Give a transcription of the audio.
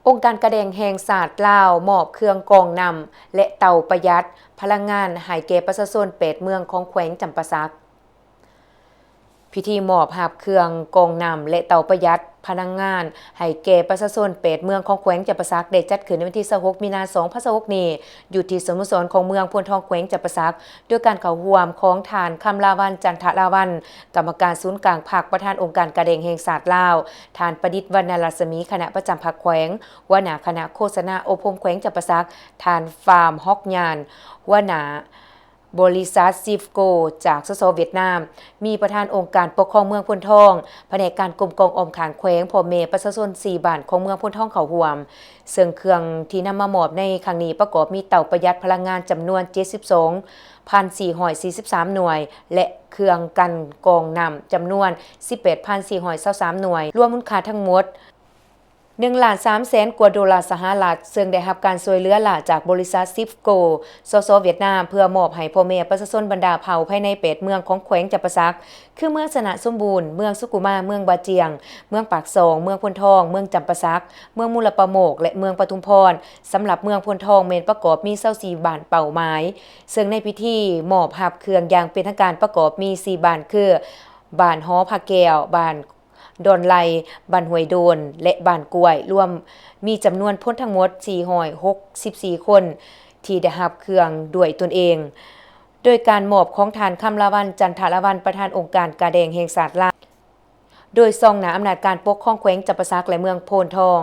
ອົງການກາແດງແຫ່ງຊາດລາວ ມອບເຄື່ອງກອງນ້ຳ ແລະ ເຕົາປະຢັດພະລັງງານໃຫ້ແກ່ປະຊາຊົນແປດເມືອງຂອງແຂວງຈຳປາສັກ. ພິທີມອບຮັບເຄື່ອງກອງນ້ຳ ແລະ ເຕົາປະຢັດພະລັງງານໃຫ້ແກ່ປະຊາຊົນແປດເມືອງຂອງແຂວງຈຳປາສັກ ໄດ້ຈັດຂຶ້ນໃນວັນທີຊາວຫົກ ມີນາ ສອງພັນຊາວຫົກນີ້ ຢູ່ທີ່ສະໂມສອນຂອງເມືອງໂພນທອງ ແຂວງຈຳປາສັກ ໂດຍການເຂົ້າຮ່ວມຂອງທ່ານ ຄຳລາວັນ ຈັນທະລາວັນ ກຳມະການສູນກາງພັກ, ປະທານອົງການກາແດງແຫ່ງຊາດລາວ, ທ່ານ ປະດິດ ວັນນະລັດສະໝີ ຄະນະປະຈຳພັກແຂວງ, ຫົວໜ້າຄະນະໂຄສະນາອົບຮົມແຂວງຈຳປາສັກ, ທ່ານ ຟາມ ຮອກຍານ ຫົວໜ້າບໍລິສັດ ຊິຟໂກ ຈາກ ສສ ຫວຽດນາມ, ມີປະທານອົງການປົກຄອງເມືອງໂພນທອງ, ພະແນກການກົມກອງອ້ອມຂ້າງແຂວງ, ພໍ່ແມ່ປະຊາຊົນສີ່ບ້ານຂອງເມືອງໂພນທອງເຂົ້າຮ່ວມ. ເຊິ່ງເຄື່ອງທີ່ນຳມາມອບໃນຄັ້ງນີ້ປະກອບມີເຕົາປະຢັດພະລັງງານຈຳນວນເຈັດສິບສອງພັນສີ່ຮ້ອຍສີ່ສິບສາມໜ່ວຍ ແລະ ເຄື່ອງກັ່ນກອງນ້ຳຈຳນວນສິບແປດພັນສີ່ຮ້ອຍຊາວສາມໜ່ວຍ, ລວມມູນຄ່າທັງໝົດໜຶ່ງລ້ານສາມແສນກວ່າໂດລາສະຫະລັດ, ເຊິ່ງໄດ້ຮັບການຊ່ວຍເຫຼືອຫຼ້າຈາກບໍລິສັດ ຊິຟໂກ ສສ ຫວຽດນາມ ເພື່ອມອບໃຫ້ພໍ່ແມ່ປະຊາຊົນບັນດາເຜົ່າພາຍໃນແປດເມືອງຂອງແຂວງຈຳປາສັກ ຄືເມືອງຊະນະສົມບູນ, ເມືອງສຸຂຸມາ, ເມືອງບາຈຽງ, ເມືອງປາກຊ່ອງ, ເມືອງໂພນທອງ, ເມືອງຈຳປາສັກ, ເມືອງມູລະປາໂມກ ແລະ ເມືອງປະທຸມພອນ. ສຳລັບເມືອງໂພນທອງແມ່ນປະກອບມີຊາວສີ່ບ້ານເປົ້າໝາຍ, ເຊິ່ງໃນພິທີມອບຮັບເຄື່ອງຢ່າງເປັນທາງການປະກອບມີສີ່ບ້ານຄື ບ້ານຫໍພະແກ້ວ, ບ້ານດອນໄລ່, ບ້ານຫ້ວຍໂດນ ແລະ ບ້ານກ້ວຍ, ລວມມີຈຳນວນຄົນທັງໝົດສີ່ຮ້ອຍຫົກສິບສີ່ຄົນ ທີ່ໄດ້ຮັບເຄື່ອງດ້ວຍຕົນເອງ. ໂດຍການມອບຂອງທ່ານ ຄຳລາວັນ ຈັນທະລາວັນ ປະທານອົງການກາແດງແຫ່ງຊາດລາວ ໂດຍຊ່ອງໜ້າອຳນາດການປົກຄອງແຂວງຈຳປາສັກ ແລະ ເມືອງໂພນທອງ.